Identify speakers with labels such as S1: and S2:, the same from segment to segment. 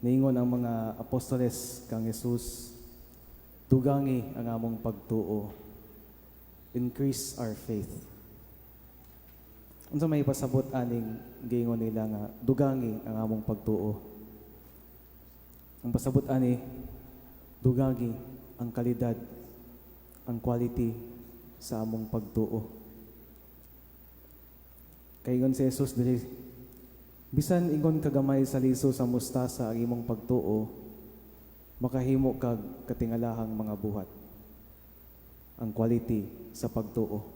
S1: Niingon ang mga apostoles kang Jesus, "Dugangi ang among pagtuo." Increase our faith. Unsa may pasabot aning giingon nila nga "dugangi ang among pagtuo"? Ang pasabot ani, dugangi ang kalidad, ang quality sa among pagtuo. Kay ingon si Jesus diri, bisan ingon kagamay sa liso sa mustasa ang imong pagtuo, makahimo kag katingalahang mga buhat. Ang quality sa pagtuo.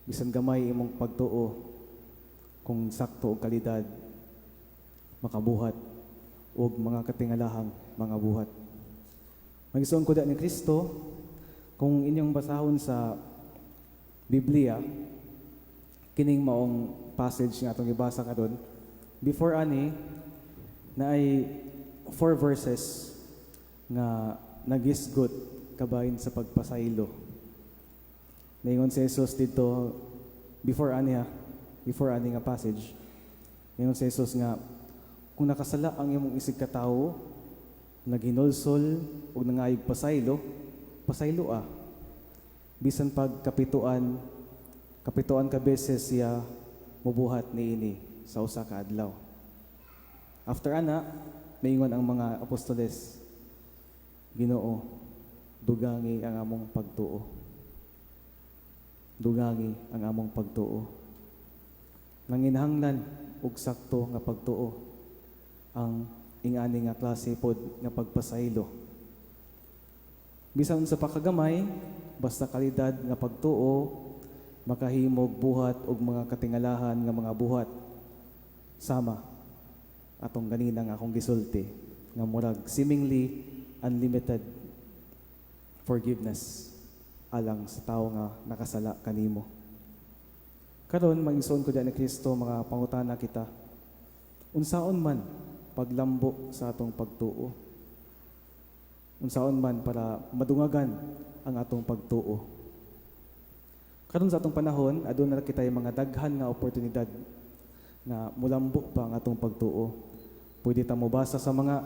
S1: Bisan gamay imong pagtuo, kung sakto og kalidad, makabuhat og mga katingalahang mga buhat. Mga igsoon ko ni Kristo, kung inyong basahon sa Biblia, kining maong passage nga atong gibasa karon, before ani naay four verses nga nagisgot kabahin sa pagpasaylo. Naingon si Jesus dito before ani ha, before ani nga passage. Naingon si Jesus nga kung nakasala ang imong isig katawo, naghinulsol ug nangayog pasaylo, pasaylo ah. Bisan pag kapituan, kapituan ka beses siya mubuhat niini sa usa ka adlaw. After ana, maingon ang mga apostoles, "Ginoo, dugangi ang among pagtuo. Dugangi ang among pagtuo." Nanginahanglan og sakto nga pagtuo ang ingani nga klase pod nga pagpasaylo. Bisan sa pakagamay, basta kalidad nga pagtuo, makahimog buhat og mga katingalahan nga mga buhat. Sama atong ganina nga akong gisulti nga murag seemingly unlimited forgiveness alang sa tawo nga nakasala kanimo. Karon, mga igsoon ko diha ni Kristo, mga pangutana kita. Unsaon man paglambo sa atong pagtuo? Unsaon man para madungagan ang atong pagtuo? Karon sa atong panahon, aduna na kita mga daghan nga oportunidad nga mulambo pa ang atong pagtuo. Pwede ta mobasa sa mga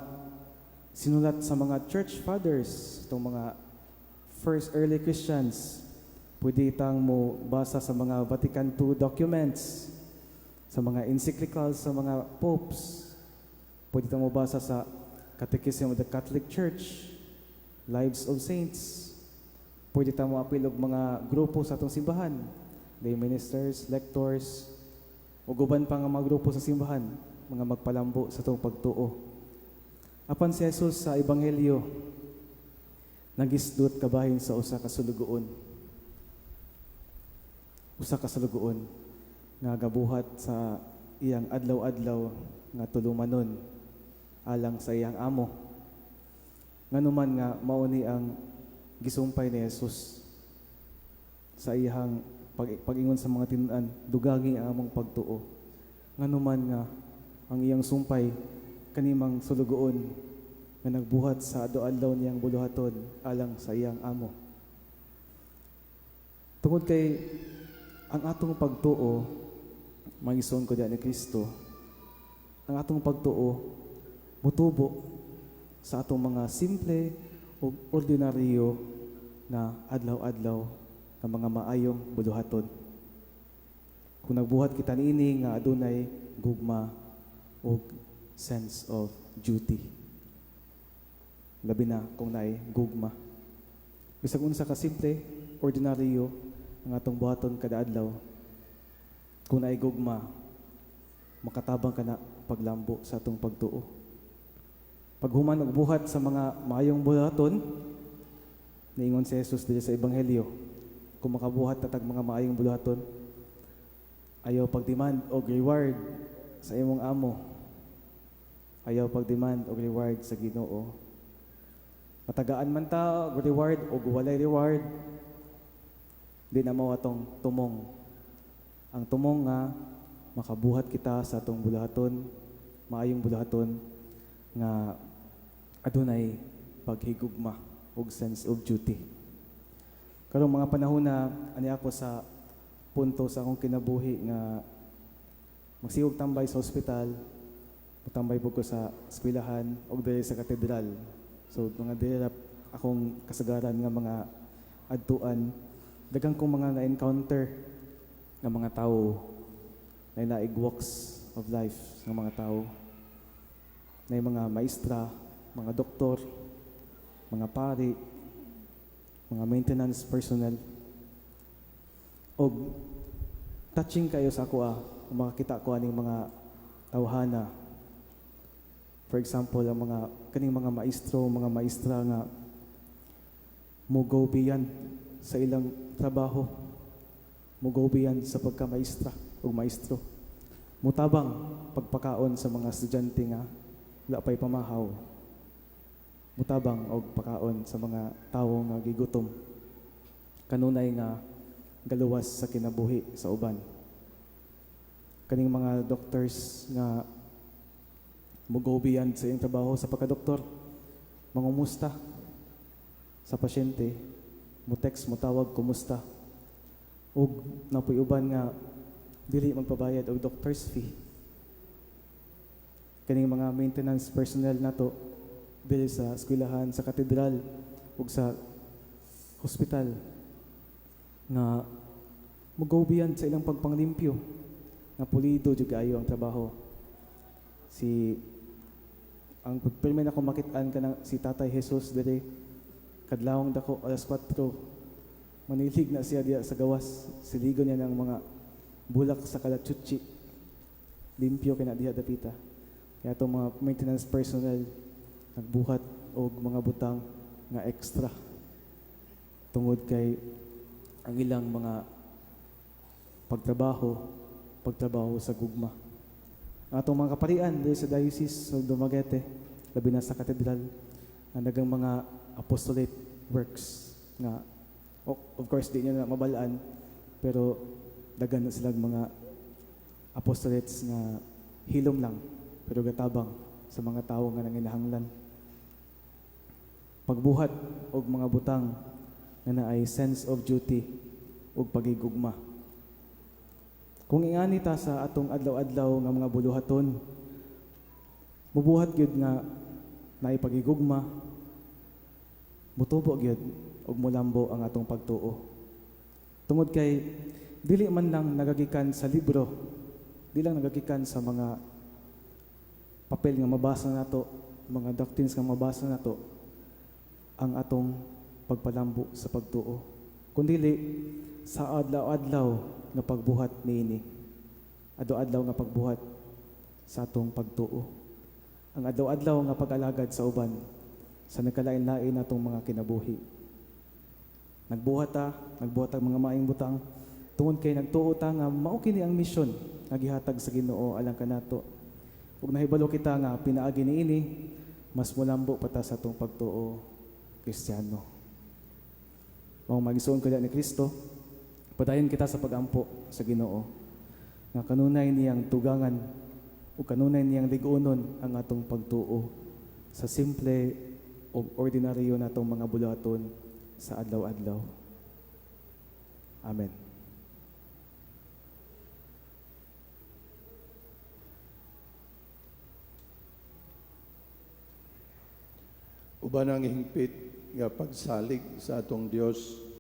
S1: sinulat sa mga church fathers, itong mga first early Christians. Pwede tang mo basa sa mga Vatican II documents, sa mga encyclicals sa mga popes. Pwede tang mo basa sa Catechism of the Catholic Church, Lives of Saints. Pwede ta mo apil og mga grupo sa atong simbahan, lay ministers, lectors, ug uban pa nga mga grupo sa simbahan, mga magpalambo sa atong pagtuo. Apan si Jesus sa Ebanghelyo, nagisdot kabahin sa usa ka sulugoon. Usa ka sulugoon nga gabuhat sa iyang adlaw-adlaw nga tulumanon alang sa iyang amo. Nganuman nga mao ni ang gisumpay ni Jesus sa iyang pag-ingon sa mga tinunan, "Dugangi ang among pagtuo"? Nganuman nga ang iyang sumpay kanimang sulugoon nga nagbuhat sa adlaw-adlaw niyang buluhaton alang sa iyang amo? Tungod kay ang atong pagtuo, mga igsoon ko diha ni Kristo, ang atong pagtuo mutubo sa atong mga simple o ordinaryo na adlaw-adlaw nga mga maayong buluhaton. Kung nagbuhat kita niini nga adunay gugma o sense of duty. Labi na kung naay gugma. Bisag unsa ka simple, ordinaryo ang atong buhaton kada adlaw, kung naay gugma, makatabang kana paglambo sa atong pagtuo. Paghuman og buhat sa mga maayong buhaton, niingon si Jesus diri sa Ebanghelyo, kung makabuhat ta tag mga maayong buhaton, ayaw pagdemand og reward sa imong amo. Ayaw pagdemand og reward sa Ginoo. Matagaan man ta og reward o walay reward, di na mao atong tumong. Ang tumong nga makabuhat kita sa atong buluhaton, maayong buluhaton nga adunay paghigugma ug sense of duty. Karong mga panahon na ani ako sa punto sa akong kinabuhi nga magsigog tambay sa ospital, Mutambay po ko sa eskwelahan ug diri sa katedral. So mga diri ra akong kasagaran nga mga adtuan. Daghang kong mga na-encounter nga mga tao na naig walks of life nga mga tao. Na mga maestra, mga doktor, mga pari, mga maintenance personnel. Og touching kayo sa ako kung makakita ko aning mga tawhana. For example, ang mga kaning mga maestro, mga maestra nga mo go beyond sa ilang trabaho, mo go beyond sa pagka-maestra o maestro. Mutabang pagpakaon sa mga estudyante nga wala pa'y pamahaw. Mutabang og pakaon sa mga tawo nga gigutom. Kanunay nga galuwas sa kinabuhi sa uban. Kaning mga doctors nga mo go beyond sa iyang trabaho sa pagka-doktor, mangumusta sa pasyente, mo text, mo tawag, kumusta. Ug napoy uban nga dili magpabayad og doctor's fee. Kaning mga maintenance personnel nato diri sa eskwelahan, sa katedral ug sa hospital nga mo go beyond sa ilang pagpanglimpyo, nga pulido jud kaayo ang trabaho. Si ang pirmi na akong makit-an kanang si Tatay Jesus diri, kadlawong dako, alas 4, manilig na siya diya sa gawas, siligon niya ng mga bulak sa kalachuchi, limpyo kina diha dapita. Kaya itong mga maintenance personnel nagbuhat og mga butang nga extra tungod kay ang ilang mga pagtrabaho, pagtrabaho sa gugma. Ang atong mga kaparian diri sa Diocese of Dumaguete, labi na sa katedral, ang daghang mga apostolate works nga of course di niyo na mabalaan, pero daghan na silang mga apostolates nga hilom lang pero gatabang sa mga tawo nga nanginahanglan. Pagbuhat og mga butang nga naay sense of duty ug pagigugma. Kung ingani ta sa atong adlaw-adlaw nga mga buluhaton, mubuhat gyud nga naay pagigugma, mutubo gyud ug mulambo ang atong pagtuo. Tungod kay dili man lang nagagikan sa libro, di lang nagagikan sa mga papel nga mabasa nato, mga doctrines nga mabasa nato ang atong pagpalambo sa pagtuo. Kundili sa adlaw-adlaw nga pagbuhat niini. Adlaw-adlaw nga pagbuhat sa atong pagtuo. Ang adlaw-adlaw nga pag-alagad sa uban sa nagkalain-lain natong mga kinabuhi. Nagbuhat ta, nagbuhat ang mga maayong butang tungod kay nagtuo ta nga mao kini ang misyon nga gihatag sa Ginoo alang kanato. Ug nahibalo kita nga pinaagi niini mas mulambo pa ta sa atong pagtuo Kristiyano. Mao, mga igsoon ko ni Kristo, padayon kita sa pagampo sa Ginoo nga kanunay niyang tugangan ug kanunay niyang lig-unon ang atong pagtuo sa simple ug ordinaryo natong mga buluhaton sa adlaw-adlaw. Amen.
S2: Uban ang hingpit nga pagsalig sa atong Dios.